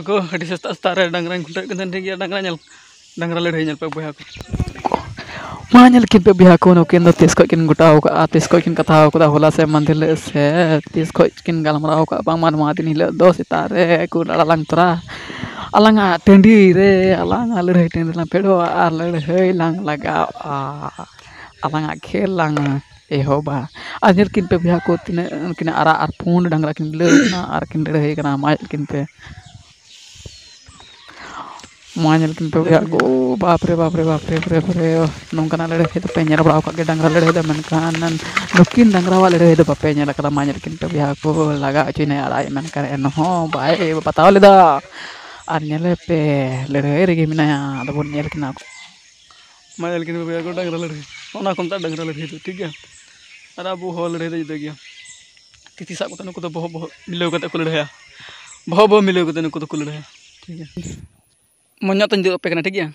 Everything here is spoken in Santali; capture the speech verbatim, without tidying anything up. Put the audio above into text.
ᱠᱚ ᱟᱹᱰᱤ ᱥᱮᱛᱟᱜ ᱥᱮᱛᱟᱜ ᱨᱮ ᱰᱟᱝᱨᱟᱧ ᱠᱷᱩᱱᱴᱟᱹᱣᱮᱫ ᱠᱟᱱ ᱛᱟᱦᱮᱱ, ᱴᱷᱤᱠ ᱜᱮᱭᱟ, ᱰᱟᱝᱨᱟ ᱧᱮᱞ, ᱰᱟᱝᱨᱟ ᱞᱟᱹᱲᱦᱟᱹᱭ ᱧᱮᱞ ᱯᱮ ᱵᱚᱭᱦᱟ ᱠᱚ᱾ ᱢᱟ ᱧᱮᱞ ᱠᱤᱱ ᱯᱮ ᱵᱚᱭᱦᱟ ᱠᱚ, ᱱᱩᱠᱤᱱ ᱫᱚ ᱛᱤᱥ ᱠᱷᱚᱡ ᱠᱤᱱ ᱜᱚᱴᱟᱣ ᱠᱟᱜᱼᱟ, ᱛᱤᱥ ᱠᱷᱚᱡ ᱠᱤᱱ ᱠᱟᱛᱷᱟᱣ ᱠᱟᱫᱟ, ᱦᱚᱞᱟ ᱥᱮ ᱢᱟᱫᱷᱮᱨ ᱦᱤᱞᱳᱜ ᱥᱮ ᱛᱤᱥ ᱠᱷᱚᱡ ᱠᱤᱱ ᱜᱟᱞᱢᱟᱨᱟᱣ ᱠᱟᱜᱼᱟ, ᱵᱟᱝᱢᱟ ᱱᱚᱣᱟ ᱫᱤᱱ ᱦᱤᱞᱳᱜ ᱫᱚ ᱥᱮᱛᱟᱜ ᱨᱮ ᱠᱚ ᱨᱟᱲᱟ ᱞᱟᱝ ᱛᱚᱨᱟ, ᱟᱞᱟᱝᱟᱜ ᱴᱟᱺᱰᱤ ᱨᱮ, ᱟᱞᱟᱝᱟᱜ ᱞᱟᱹᱲᱦᱟᱹᱭ ᱴᱟᱺᱰᱤ ᱨᱮᱞᱟᱝ ᱯᱷᱮᱰᱚᱜᱼᱟ ᱟᱨ ᱞᱟᱹᱲᱦᱟᱹᱭ ᱞᱟᱝ ᱞᱟᱜᱟᱜᱼᱟ, ᱟᱞᱟᱝᱟᱜ ᱠᱷᱮᱞ ᱞᱟᱝ ᱮᱦᱚᱵᱟ᱾ ᱟᱨ ᱧᱮᱞ ᱠᱤᱱ ᱯᱮ ᱵᱚᱭᱦᱟ ᱠᱚ, ᱛᱤᱱᱟᱹᱜ ᱩᱱᱠᱤᱱ ᱟᱨᱟᱜ ᱟᱨ ᱯᱩᱸᱰ ᱰᱟᱝᱨᱟ ᱠᱤᱱ ᱢᱤᱞᱟᱹᱣ ᱠᱟᱱᱟ ᱟᱨ ᱠᱤᱱ ᱞᱟᱹᱲᱦᱟᱹᱭ ᱠᱟᱱᱟ᱾ ᱢᱟ ᱧᱮᱞ ᱠᱤᱱ ᱯᱮ, ᱢᱟ ᱧᱮᱞ ᱠᱤᱱ ᱯᱮ ᱵᱚᱭᱦᱟ ᱠᱚ, ᱵᱟᱯ ᱨᱮ, ᱵᱟᱯ ᱨᱮ, ᱵᱟᱯ ᱨᱮ, ᱵᱟᱯ ᱨᱮ, ᱵᱟᱯ ᱨᱮ, ᱱᱚᱝᱠᱟᱱᱟᱜ ᱞᱟᱹᱲᱦᱟᱹᱭ ᱫᱚᱯᱮ ᱧᱮᱞ ᱵᱟᱲᱟ ᱟᱠᱟᱫ ᱜᱮᱭᱟ, ᱰᱟᱝᱨᱟ ᱞᱟᱹᱲᱦᱟᱹᱭ ᱫᱚ, ᱢᱮᱱᱠᱷᱟᱱ ᱱᱩᱠᱤᱱ ᱰᱟᱝᱨᱟᱣᱟᱜ ᱞᱟᱹᱲᱦᱟᱹᱭ ᱫᱚ ᱵᱟᱯᱮ ᱧᱮᱞ ᱟᱠᱟᱫᱟ᱾ ᱢᱟ ᱧᱮᱞ ᱠᱤᱱ ᱯᱮ ᱵᱚᱭᱦᱟ ᱠᱚ, ᱞᱟᱜᱟ ᱦᱚᱪᱚᱭᱮᱱᱟᱭ ᱟᱨᱟᱜ, ᱢᱮᱱᱠᱷᱟᱱ ᱮᱱᱦᱚᱸ ᱵᱟᱭ ᱵᱟᱛᱟᱣ ᱞᱮᱫᱟ᱾ ᱟᱨ ᱧᱮᱞᱮ ᱯᱮ, ᱞᱟᱹᱲᱦᱟᱹᱭ ᱨᱮᱜᱮ ᱢᱮᱱᱟᱭᱟ᱾ ᱟᱫᱚ ᱵᱚᱱ ᱧᱮᱞ ᱠᱤᱱᱟ᱾ ᱢᱟ ᱧᱮᱞ ᱠᱤᱱ ᱯᱮ ᱵᱚᱭᱦᱟ ᱠᱚ, ᱰᱟᱝᱨᱟ ᱞᱟᱹᱲᱦᱟᱹᱭ, ᱚᱱᱟ ᱠᱚ ᱢᱮᱛᱟᱜᱼᱟ ᱰᱟᱝᱨᱟ ᱞᱟᱹᱲᱦᱟᱹᱭ ᱫᱚ, ᱴᱷᱤᱠ ᱜᱮᱭᱟ᱾ ᱟᱨ ᱟᱵᱚ ᱦᱚᱲ ᱞᱟᱹᱲᱦᱟᱹᱭ ᱫᱚ ᱡᱩᱫᱟᱹ ᱜᱮᱭᱟ᱾ ᱛᱤ ᱛᱤ ᱥᱟᱵ ᱠᱟᱛᱮ ᱱᱩᱠᱩ ᱫᱚ ᱵᱚᱦᱚᱜ ᱵᱚᱦᱚᱜ ᱢᱤᱞᱟᱹᱣ ᱠᱟᱛᱮ ᱠᱚ ᱞᱟᱹᱲᱦᱟᱹᱭᱟ, ᱵᱚᱦᱚᱜ ᱵᱚᱦᱚᱜ ᱢᱤᱞᱟᱹᱣ ᱠᱟᱛᱮ ᱱᱩᱠᱩ ᱫᱚᱠᱚ ᱞᱟᱹᱲᱦᱟᱹᱭᱟ, ᱴᱷᱤᱠ ᱜᱮᱭᱟ᱾ ᱢᱚᱡᱽ ᱧᱚᱜ ᱛᱮᱧ ᱩᱫᱩᱜ ᱟᱯᱮ ᱠᱟᱱᱟ, ᱴᱷᱤᱠ ᱜᱮᱭᱟ᱾